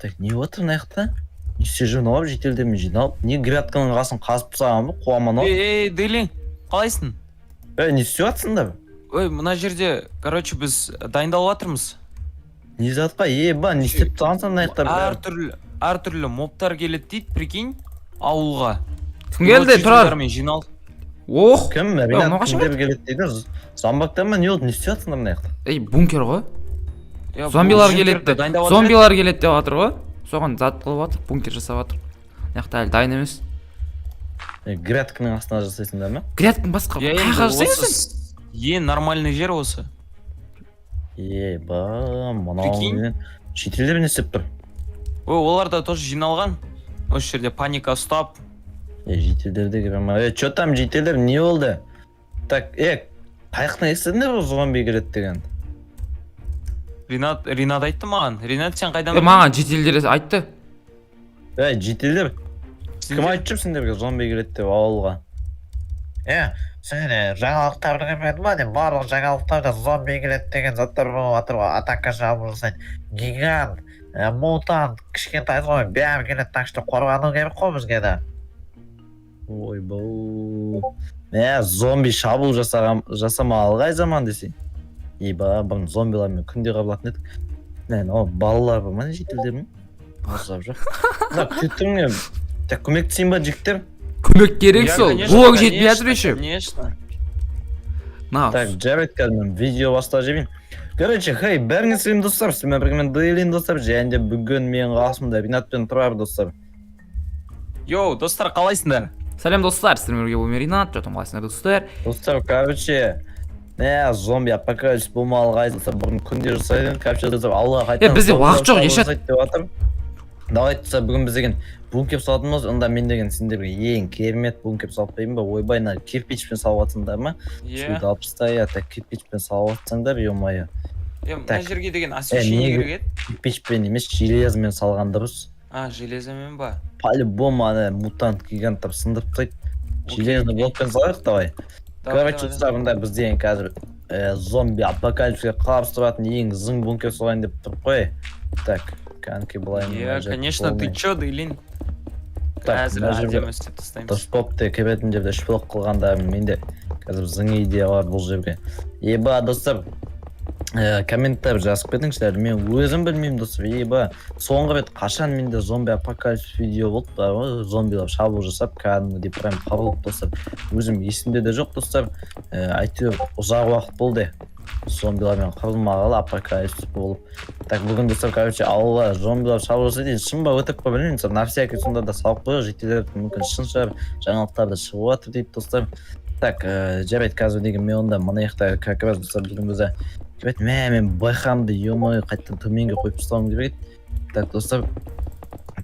Так, не отыр мына жақта? Не істеп жүр мынау? Жителдермен жиналып не, грядканың қасын қазып тастаған ба, қуа ма анау? Ей, ей, Дейлин, қалайсың? Ей, не істеп жатсыңдар? Ой, мына жерде, короче, біз дайындалып жатырмыз. Не затқа, еба, не істеп тастағансың мына жақта? Әртүрлі мобтар келеді дейді, прикинь, ауылға. Кім келді, Тұрар? Жителдермен жиналып. Ох. Кім? Мынау Ринат? қашан? Кімдер келеді дейді? Зомбактар ма, не болды, не істеп жатсыңдар мына жақта? Ей, бункер ғой. Иә, Зомбилар бұл келеді бункерді деп. дайындап жатыр. Зомбилар келеді деп жатыр ғой. Соған зат қылып жатыр, бункер жасап жатыр. Мына жақта әлі дайын емес. Е, грядканың астына жасайсыңдар ма? Грядканың басқа Иә, қай енді жаққа жасаймыз осы сен? ең нормальный жер осы. Еба, мынау. Прикинь. Жителдер не істеп тұр? Ой, олар да тоже жиналған. Осы жерде паника ұстап. Е, жителдер де кіре ма? Е, че там, жителдер, не болды? Так, е, қай жақтан естідіңдер бұл зомби келеді деген? Ринат айтты маған. Ринат, сен қайдан Е, маған жителдер айтты. Ей, жителдер, кім айтып жүр сендерге зомби келеді деп ауылға? Е, сен жаңалықтарды көрмедің ба, не? Барлық жаңалықтарда зомби келеді деген заттар болып жатыр ғой, атака шабуыл жасайды. Гигант, мутант, кішкентай зомби, бәрі келеді, так что қорғану керек қой бізге де. Ойбау, мә, зомби шабуыл жасаған жасамағалы қай заман десең. Еба, бұрын зомбилармен күнде қабылатын едік. Мә, мынау балалар бар ма, жителдер ме? Аздап жоқ, мына күте тұрмын. Так, көмектесейін ба, жігіттер? Көмек керек Иә, сол. конечно, Блок жетпей жатыр конечно, еще. Конечно. На. Так, жарайды, қазір мен видео бастап жіберейін. Короче, хей, бәріңе сәлем, достар! Сіздермен бірге мен, Дейлин, достар. Және де бүгін менің қасымда Ринат пен Тұрар, достар. Йоу, достар, қалайсыңдар? Сәлем, достар, сіздермен бірге бұл мен, Ринат. Жатым, қалайсыңдар, достар? Достар, короче, мә, зомби апокалипсис болмағалы қай, достар? Бұрын күнде жасайтын. Короче, достар, ауылға қайтадан Е, бізде зомбилар уақыт жоқ, шабуыл Ешат. жасайды деп жатыр. Давайте, достар, бүгін біз деген бункер салатын. Онда мен деген сендерге ең керемет бункер салып берейін ба? Ойбай, мына кирпичпен салып жатсыңдар ма? Иә. Суды алып таста, иә. Так, кирпичпен салып жатсаңдар, е мое. Е, мына Так. жерге деген освещение керек еді. Кирпичпен емес, железомен салған дұрыс. А, железомен ба? По любому ана мутант, гиганттар сындырып тастайды. Железный блокпен салайық, давай. Давай, Короче, давай. достар, мында біз деген қазір зомби апокалипсиске қарсы тұратын ең зың бункер салайын деп тұрып қой. Так, кәдімгі былай мына Иә, жерде конечно, ты полный. чё, Дейлин? Так, Қазір мына жерге әдемі істеп тастаймыз. Дұрыс болыпты. Кіретін жерде үш блок қылғанда менде қазір зың идея бар бұл жерге. Еба, достар, комменттер жазып кетіңіздер. Мен өзім білмеймін, достар. Еба, соңғы рет қашан менде зомби апокалипсис видео болды бар ғой, зомбилар шабуыл жасап, кәдімгідей прям қырылып, достар, өзім есімде де жоқ, достар. Әйтеуір ұзақ уақыт болды зомбилармен қырылмағалы, апокалипсис болып. Так, бүгін, достар, короче, ауылға зомбилар шабуыл жасайды енді. Шын ба, өтірік па, білмеймін, достар. На всякий сонда да салып қояйық, жителдер, мүмкін, шын шығар, жаңалықтарда шығып жатыр дейді, достар. Так, жарайды, қазір деген мен онда мына жақта как раз, достар, бүгін бізде, ребят, мә, мен байқамды, е мое, қайтадан төменге қойып тастауым керек еді. Так, достар,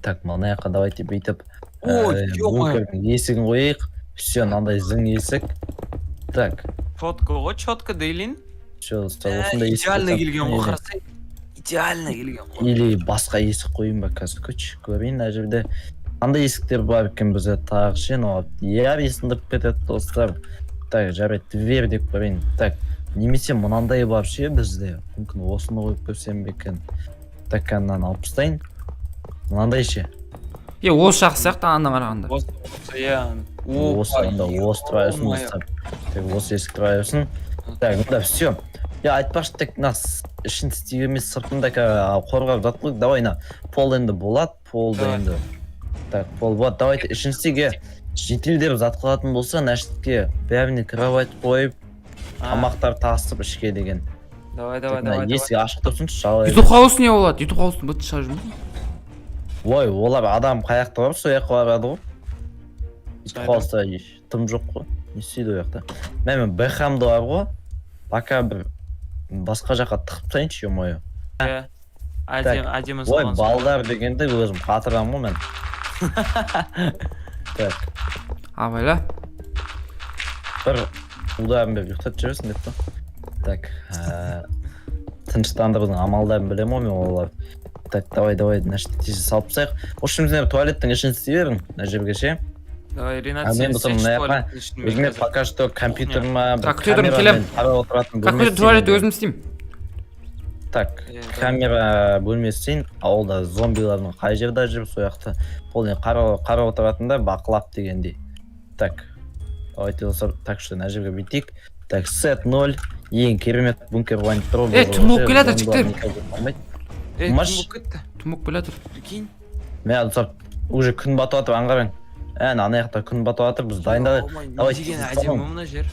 так, мына жаққа давайте бүйтіп Ой, ё-моё. бункердің есігін қояйық. Все, мынандай зың есік. Так. Четко ғой, четко, Дейлин. Все, достар, осындай есік Идеально жасап келген ғой, или- қарасай. Идеально келген ғой. Или басқа есік қояйын ба? Қазір күтші, көрейін, мына жерде қандай есіктер бар екен бізде тағы ше. Мынау иә, сындырып кетеді, достар. Так, жарайды, дверь деп көрейін. Так, немесе мынандай бар ше бізде, мүмкін, осыны қойып көрсем бе екен? Так, мынаны алып тастайын. Мынандай ше? Е, осы жақсы сияқты андан қарағанда. Осы, иә. Осы анда, осы тұра берсін, Ё-моё. достар. Так, осы есік тұра берсін. Так, мында все. Я айтпақшы, тек мына ішін істеу емес, сыртында қорғап жатып. Давай, мына пол енді болады, полды Давай. енді. Так, пол болады, давайте ішін істейік. Жителдер зат қылатын болса, мына жерге бәріне кровать қойып, А, тамақтар тасып ішке деген. Давай, давай, Так, мына давай. есік ашық тұрсыншы, жаба. Ютуб хаус не болады? Ютуб хаустың быт шығарып жүрмін. Ой, олар адам қай жақта бар, сол жаққа барады ғой. Ютуб Қайда? хауста тым жоқ қой, не істейді ол жақта? Мә, мен бэхамды бар ғой, пока бір басқа жаққа тығып тастайыншы, е мое. Иә. Әдемі, әдемі Ой, салған. балдар дегенде өзім қатырамын ғой мен. Так. Абайла. Бір ударын беріп ұйықтатып жіберсін деп та. Так, тыныштандырудың амалдарын білемін ғой мен оларды. Так, давай, давай, мына жерді тез салып тастайық. В общем, сендер туалеттің ішін істей берің мына жерге ше. Давай, Ринат, А мен сен болсам істеші мына жаққа туалеттің ішін, мен өзіме қазір. пока что компьютер ма, бір Так, күте тұрмын, камерамен келемін. қарап отыратын бөлме Компьютер, туалет істеймін. өзім істеймін. Так, Е, камера бөлмесі дейін, ауылда зомбилардың қай жерде жүріп, сол жақта полный қарап отыратын да, бақылап дегендей. Так, давайте, достар, так что мына жерге бүйтейік. Так, сет 0, ең керемет бункер болайын деп тұр ғой. Е, Бұл түн болып жерде келе жатыр, зомбилар жігіттер. никак өте алмайды. Е, түн Маш. болып кетті. Түн болып келе жатыр. Прикинь. Мә, достар, уже күн батып жатыр, аңғарың. Әне, ана жақта күн батып жатыр, біз дайындалайық. Ё-моё, не Давай, деген тез әдемі салам. мына жер.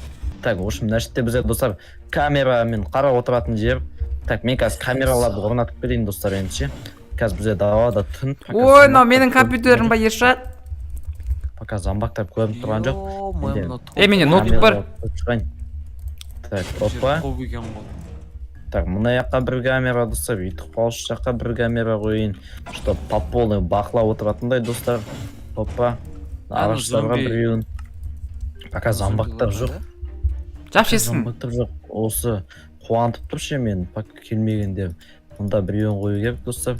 Так, в общем, мына жерде бізде, достар, камерамен қарап отыратын жер. Так, мен қазір камераларды орнатып берейін, достар, енді ше. Қазір бізде далада түн. Пока Ой, мынау зомбактар менің көрініп компьютерім тұрған ба, Ершат? жоқ. Пока зомбактар көрініп тұрған жоқ. Ё-моё, Менде- мына Е, менде ноутбук бар. Камераларды қойып шығайын. Так, Жер опа. көп екен ғой. Так, мына жаққа бір камера, достар, бүйтіп қалшы жаққа бір камера қояйын, чтоб по полной бақылап отыратындай, достар. Опа. Ана Ағаштарға зомби- біреуін. Пока зомбактар жоқ. Жап шесін. Зомбактар жоқ. Осы қуантып тұр ше мен, пока келмегенде. Мұнда біреуін қою керек, достар.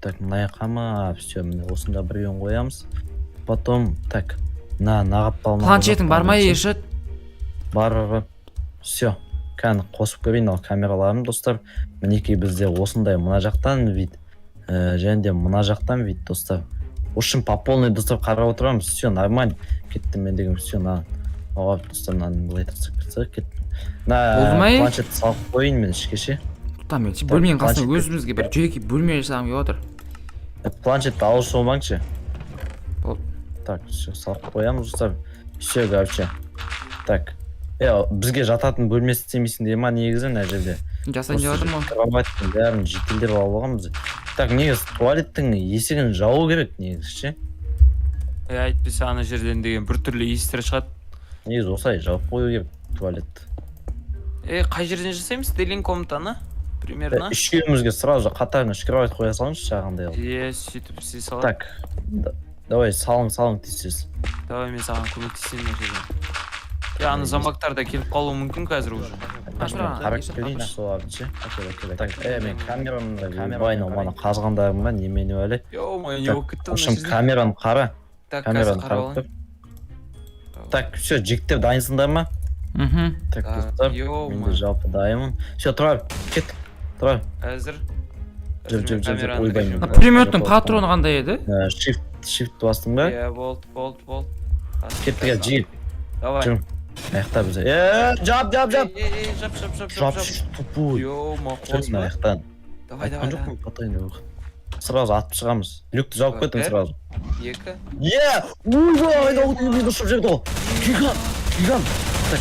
Так, мына жаққа ма? Все, міне, осында біреуін қоямыз. Потом, так, мына қапталына Планшетің бар ма, Ершат? Бар, бар, бар. Все, кәні, қосып көрейін ал камераларым, достар. Мінекей, бізде осындай мына жақтан вид, және де мына жақтан вид, достар. В общем, по полной, достар, қарап отырамыз. Все нормально. Кеттім мен деген, все, мына алып, достар, мынаны былай тастап кетсек, кеттім. Мына Болды ма, е? планшетті салып қояйын мен ішке ше. Там мен бөлменің қасына планшет- өзімізге бір жеке бөлме жасағым келіп отыр. Планшетті алып болмаңшы. Болды. Так, все, салып қоямыз, достар. Все, короче. Так. Е, бізге жататын бөлме істемейсің дей ма негізі мына жерде? Жасайын деп жатырмын ғой. Кроваттың бәрін жетілдіріп алып алғанбыз. Так, негізі туалеттің есігін жабу керек негізі ше. Е, әйтпесе ана жерден деген біртүрлі иістер шығады. Негізі осылай жауып қою керек туалетті. Е, қай жерден жасаймыз делин комнатаны? Примерно. Үшеумізге сразу қатарына үш кровать қоя салыңызшы жағандай қылып. Е, сөйтіп істей салайық. Так, давай, салың, салың тез тез. Давай, мен саған көмектесейін мына жерде. Е, ана зомбактар да келіп қалуы мүмкін қазір уже. Ашыр, Қарап Ершат, келейінші ашыр. соларды ше. Так, е, мен камерамды ойбай, мана қазғандарым ба, немене әлі. Ё-моё, не Так, болып кетті в общем, мына жерде? камераны қара. Так, қазір Камераны қарап қарап алайын. тұр. Так, все, жігіттер, дайынсыңдар ма? Мхм. Так, Так, достар, мен де ё-моё. жалпы дайынмын. Все, Тұрар, кеттік. Тұрар, Әзір. Жүр, жүр, жүр, жүр, ойбай, мен- Мына пулеметтің патроны қандай еді? Shift бастың ба? Иә, болды, болды, болды. Кеттік, е, жігіт. Давай. Жүр. Аяқта бізде. Е, жап, жап, жап. Ей, ей, ей, жап, жап, жап, Жап, жап. тупой. Ё-ма, Жүр қос мына па? жақтан. Давай, Айтқан давай, жоқпын, потайный выход. Сразу атып шығамыз. Люкті жауып кеттім Бір. сразу. давай. Екі. Е, ойбай, айналып ұшып жіберді ғой. Гигант, гигант. Так,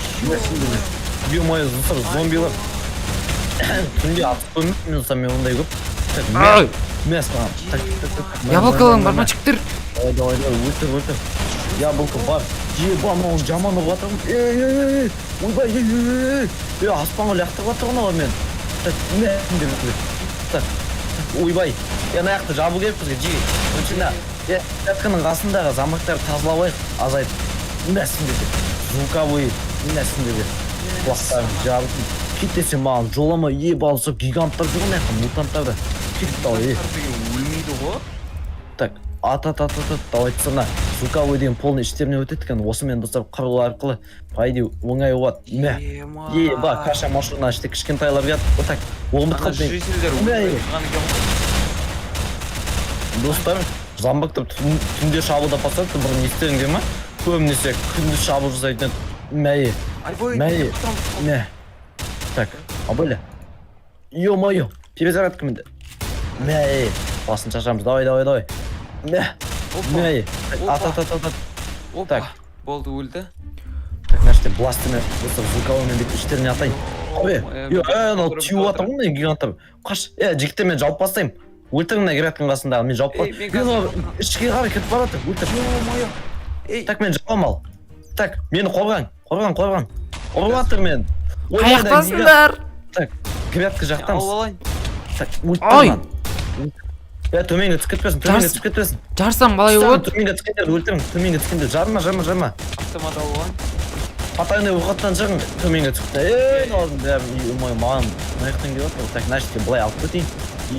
ё-моё, достар, зомбилар. Түнде атып көрмеппін мен, достар, мен ондай көп. Так, мә, Ай, мә саған. Так, так, так, так, мә, яблокаларың мә, бар мә, ма, мә. жігіттер? Давай, давай, давай, өлтір, өлтір. Яблоко бар. Еба, мынау жаман ұрып жатыр. Ей, ей, ей, ей, ойбай, ей, ей, ей, ей, аспанға лақтырып жатыр ғой мен. Так, мә, деп. Так, так, ойбай. Е, ана жақты жабу керек бізге, жиги. Бірінші мына, е, клетканың қасындағы замоктарды тазалап алайық, азайтып. Мә, сендерге. Звуковой, мә, сендерге. Құлақтарын жабып. Кет десе маған жолама, еба, алса гиганттар жүр ғой мына жақта, мутанттар да. Кет, давай, ей. Деген өлмейді ғой. Так, ат, ат, ат, ат, ат, давайте, мына звуковой деген полный іштеріне өтеді екен. Осымен, достар, қырылу арқылы, по идее, оңай болады. Мә, Ема. еба, каша машина іште кішкентайлар келді. Вот так, ұмытып Ана қалдым мен. жительдер Мә, өлмей тұрған екен ғой. Достар, зомбактар түнде шабуылдап бастады. Бұрын естеріңде ма? Көбінесе күндіз шабуыл жасайтын еді. Мә, Айбой, мә, мә. Так, абайла. Ё-моё, перезарядка менде. Мә, басын шашамыз. Давай, давай, давай. Мә, мә. Ат, ат, ат, ат, ат. Опа. Так. Болды, өлді. Так, мына жерде бластермен, достар, звуковоймен бүйтіп іштеріне атайын. Ой, е, мынау теуіп жатыр ғой мына гиганттар. Қаш, е, жігіттер, мен жауып бастаймын. Өлтір мына грядканың қасындағы, мен жауып Ей, мен Е, мынау ішке қарай кетіп бара жатыр, өлтір. Ё-моё. Ей, Так, мен жабамын ал. Так, мені қорғаң, қорғаң, қорғаң. Ұрып жатыр мен. Ой, Қаяқтасыңдар? Так, грядка алып жақтамыз. алайын. Так, өлтір Ай! мынаны. Е, төменге түсіп кетпесін, төменге Жарыс- түсіп кетпесін. Жарсам қалай Түсіп, болады? төменге түскендерді өлтірің, төменге түскендерді жарма, жарма, жарма. Автомат алып алайын. Потайной выходтан шығың, төменге түсіпті. Ей, мыналардың бәрі, ой, маған мына жақтан келіп жатыр. Так, мына жерге былай алып кетейін.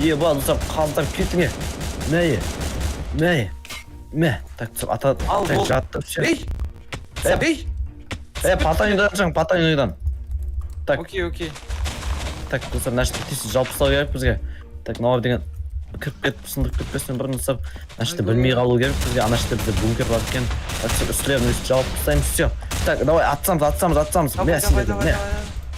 Еба, достар, қаздар кетіңе. Мә, мә, мә. Так, түсіп, ата, Ал, так, бол. жатты, все. Ей! Е, Ей! е, потайныйдан шығың, потайныйдан. Так. Окей, окей. Так, достар, мына жерді тез жауып тастау керек бізге. Так, мыналар деген кіріп кетіп, сындырып кетпесін бұрын, достар. Мына жерде білмей қалу керек бізге. Ана жерде бізде бункер бар екен. Так, үстілерін өйстіп жауып тастаймыз, все. Так, давай, атсамыз, атсамыз, атсамыз. Давай, Мә давай, сендерге, давай, мә. давай.